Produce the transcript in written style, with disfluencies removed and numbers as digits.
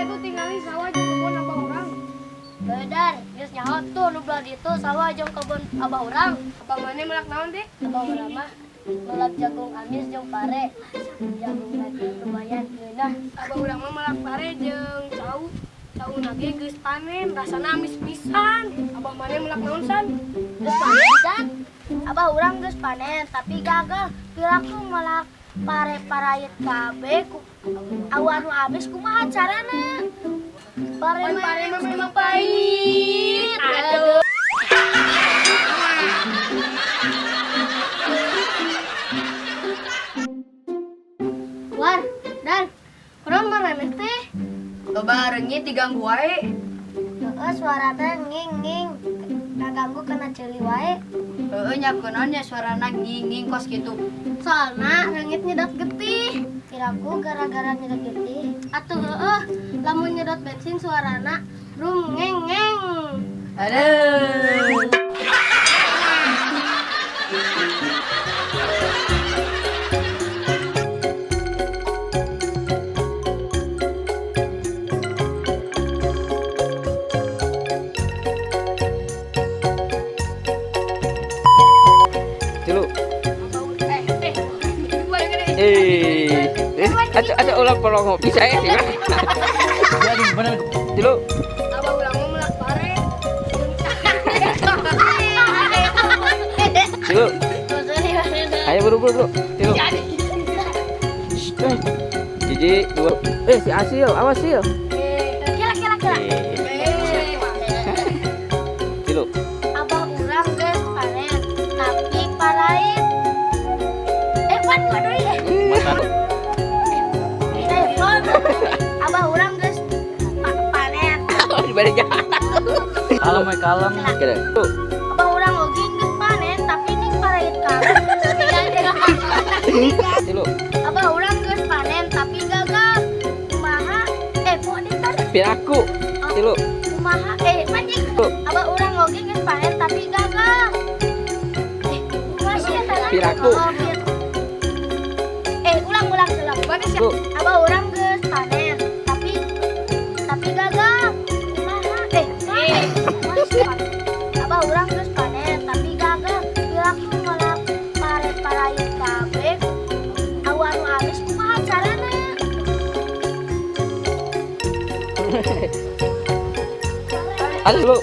Tuh tingali sawah jeung kebon abah urang. Bedar, geus nyaho tuh nu belah ditu sawah jeung kebon abah urang. Abah maneh melak naon teh? Abah urang mah melak jagung amis jeung pare. Jagung lagi lumayan ngeunah. Abah urang mah melak pare jeung cau. Cau nage geus panen, rasana amis pisan. Abah maneh melak naon san? Geus panen san? Abah urang geus panen tapi gagal. Piraku melak pare parait kabeh ku awan nu amis kumaha carana? Pare Pan pare mah mah memang pahit. Aduh. War, dan kurang maraneh teh. Loba reungit diganggu wae. Heeh, suarana nging nging. Kaganggu kena ceuli wae. Heeh nya kunaon nya suarana nging nging kos kitu. Soalna reungit nyedot getih. Kiraku gara-gara nyedot getih. Atuh heeh, lamun nyedot bensin suarana brum ngeng ngeng. Aduh. Tilu. Eh, dua gede. Eh, atuh atuh ulah polong bisa ya sih. Jadi bener. Tilu. Abah urang mah melak pare. Tilu. Ayo buru buru buru. Tilu. Eh. Hiji, dua. Eh, si Asil, awas Sil. Kira kira kira. Eh, tilu. Abah urang geus panen tapi parait. Eh, pan waduh ya. Eh, pan. Abah urang geus panen. Dibalik. Kalem we kalem. Kira. Tuh. Abah urang oge geus panen tapi ning parait kabeh. Tilu. Abah urang geus panen tapi gagal. Kumaha? Eh, poe deui tah. Piraku. Tilu. Kumaha? Eh, anjing. Tuh. Abah urang oge geus panen tapi gagal. Eh, kumaha sih eta? Piraku. Oh, Eh, ulang ulang ulang. Baris ya. Tuh. Abah urang geus panen tapi gagal. Kumaha? Eh, kumaha sih? Abah urang geus panen tapi gagal. Piraku malah pare parait kabeh. Awan nu amis kumaha carana? Aduh, tilu.